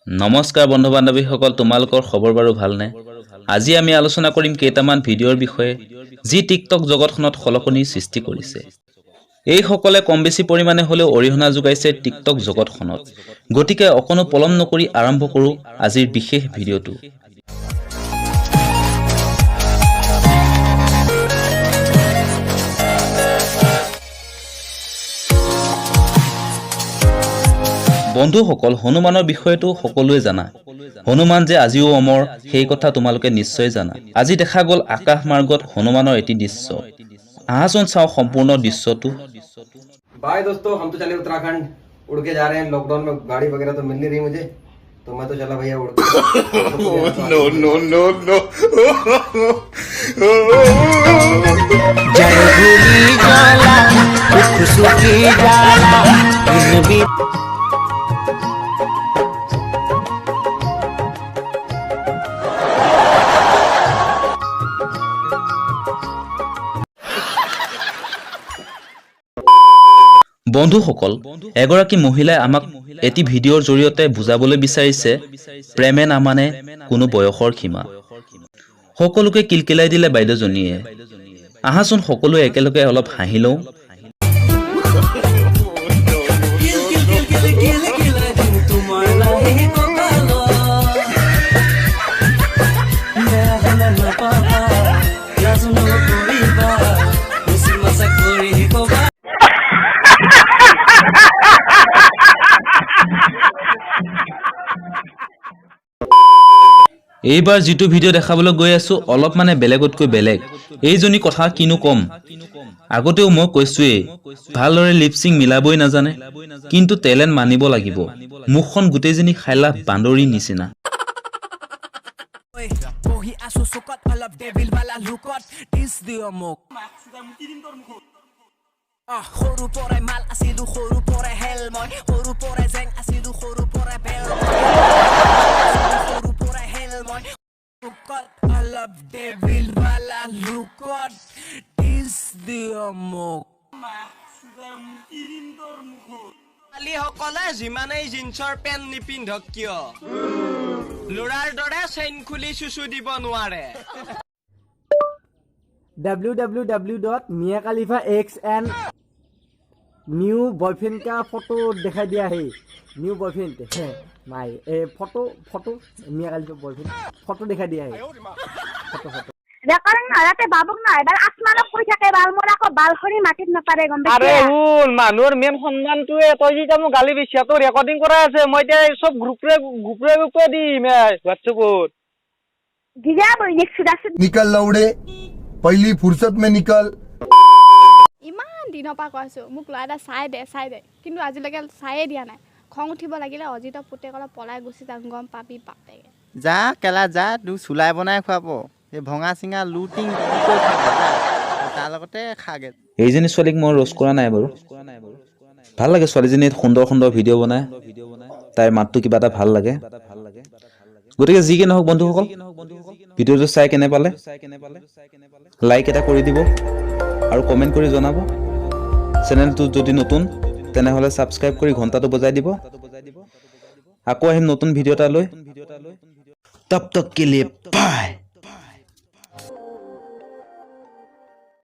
নমস্কাৰ বন্ধু বান্ধৱীসকল, তোমালোকৰ খবৰ বাৰু ভালনে? আজি আমি আলোচনা কৰিম কেইটামান ভিডিঅ'ৰ বিষয়ে, যি টিকটক জগতখনত খলকনিৰ সৃষ্টি কৰিছে। এইসকলে কম বেছি পৰিমাণে হ'লেও অৰিহণা যোগাইছে টিকটক জগতখনত। গতিকে অকণো পলম নকৰি আৰম্ভ কৰোঁ আজিৰ বিশেষ ভিডিঅ'টো। বন্ধুসকল, হনুমানৰ বিষয়েতো সকলোৱে জানা। হনুমান যে আজিও অমৰ, সেই কথা তোমালোকে নিশ্চয় জানা। আজি দেখা গ'ল আকাশ মাৰ্গত হনুমানৰ এটি দৃশ্য। আহাচোন চাওঁ সম্পূৰ্ণ দৃশ্যটো। बाय दोस्तों, हम तो चले उत्तराखंड, उड़ के जा रहे हैं। लॉकडाउन में गाड़ी वगैरह तो मिल नहीं रही मुझे, तो मैं तो चला भैया उड़ के। No, no, no, no. जय भूली जाला, दुख सुखी जाला इन भी। বন্ধুসকল, এগৰাকী মহিলাই আমাক এটি ভিডিঅ'ৰ জৰিয়তে বুজাবলৈ বিচাৰিছে, প্ৰেমে নামানে কোনো বয়সৰ সীমা। সকলোকে কিলকিলাই দিলে বাইদেউজনীয়ে। আহাচোন, সকলোৱে একেলগে অলপ হাঁহি লওঁ। কিল কিল কিল কিল কিল কিলাই দিম তোমাৰ লাহি কঁকালত। বেয়া হ'লে নাপাবা, লাজ নকৰিবা, মিছি মাছা কৰি ক'বা। এইবাৰ যিটো ভিডিঅ' দেখাবলৈ গৈ আছো, অলপ মানে বেলেগতকৈ বেলেগ। এইজনী কথা কিনো ক'ম, আগতেও মই কৈছোৱেই, ভালদৰে লিপচিং মিলাবই নাজানে। কিন্তু টেলেণ্ট মানিব লাগিব। মুখখন গোটেইজনী সাইলাখ বান্দৰীৰ নিচিনা। বহি আছো চুকত, অলপ ডেভিল বালা লুকত টিছ দিয় মোক। সৰু পৰাই মাল আছিলো, সৰু পৰাই হেল মই, সৰু পৰাই জেং আছিলো, সৰু পৰাই বেল মই, সৰু পৰাই হেল মই। চুকত অলপ ডেভিল বালা লুকত টিছ দিয় মোক। ছোৱালীসকলে যিমানেই জিন্সৰ পেণ্ট নিপিন্ধক কিয়, ল'ৰাৰ দৰে চেইন খুলি চুচু দিব নোৱাৰে। www dot Mia Khalifa ex and new boyfriend का फोटो दिखाई दिया है। न्यू बॉयफ्रेंड है माई ए फोटो फोटो, मिया खलीफा बॉयफ्रेंड फोटो दिखाई दिया है, फोटो फोटो। ৰেকৰ্ডিং নহয় তাতে, বাবুক নহয় বাল আসমানক কৈ থাকে। বাল মোৰ আকৌ বাল খৰি মাটিত নপাৰে, গম আৰে পাইছা? শুন, মানুহৰ মেইন সন্মানটোৱে তই যেতিয়া মোক গালি দিছা, তোৰ ৰেকৰ্ডিং কৰা আছে। মই এতিয়া চব গ্ৰুপে গ্ৰুপে গ্ৰুপে দিম হোৱাটছএপত। গিজা বৈনিক চুদা চুদ। निकल लौड़े, पहली फुर्सत में निकल। ইমান দিনৰ পৰা কৈ আছোঁ মোক ল'ৰা এটা চাই দে, চাই দে, কিন্তু আজিলৈকে চায়ে দিয়া নাই। খং উঠিব লাগিলে অজিতৰ পুতেক অলপ পলাই গুচি যাম, গম পাবি বাপেকে। যা কেলা যা, তোক চুলাই বনাই খুৱাব। এই ভঙা চিঙা লুটিং কৰি খুৱাব, যা তাৰ লগতে খাগে। এইজনী ছোৱালীক মই ৰ'ষ্ট কৰা নাই বাৰু। ভাল লাগে ছোৱালীজনী, সুন্দৰ সুন্দৰ ভিডিঅ' বনায়। তাইৰ মাতটো কিবা এটা ভাল লাগে। গতিকে যি কি নহওক বন্ধুসকল, ভিডিঅ'টো চাই কেনে পালে লাইক এটা কৰি দিব আৰু কমেণ্ট কৰি জনাব। চেনেলটো যদি নতুন, তেনেহ'লে ছাবস্ক্ৰাইব কৰি ঘণ্টাটো বজাই দিব। আকৌ আহিম নতুন ভিডিঅ' এটা লৈ। तब तक के लिए বাই।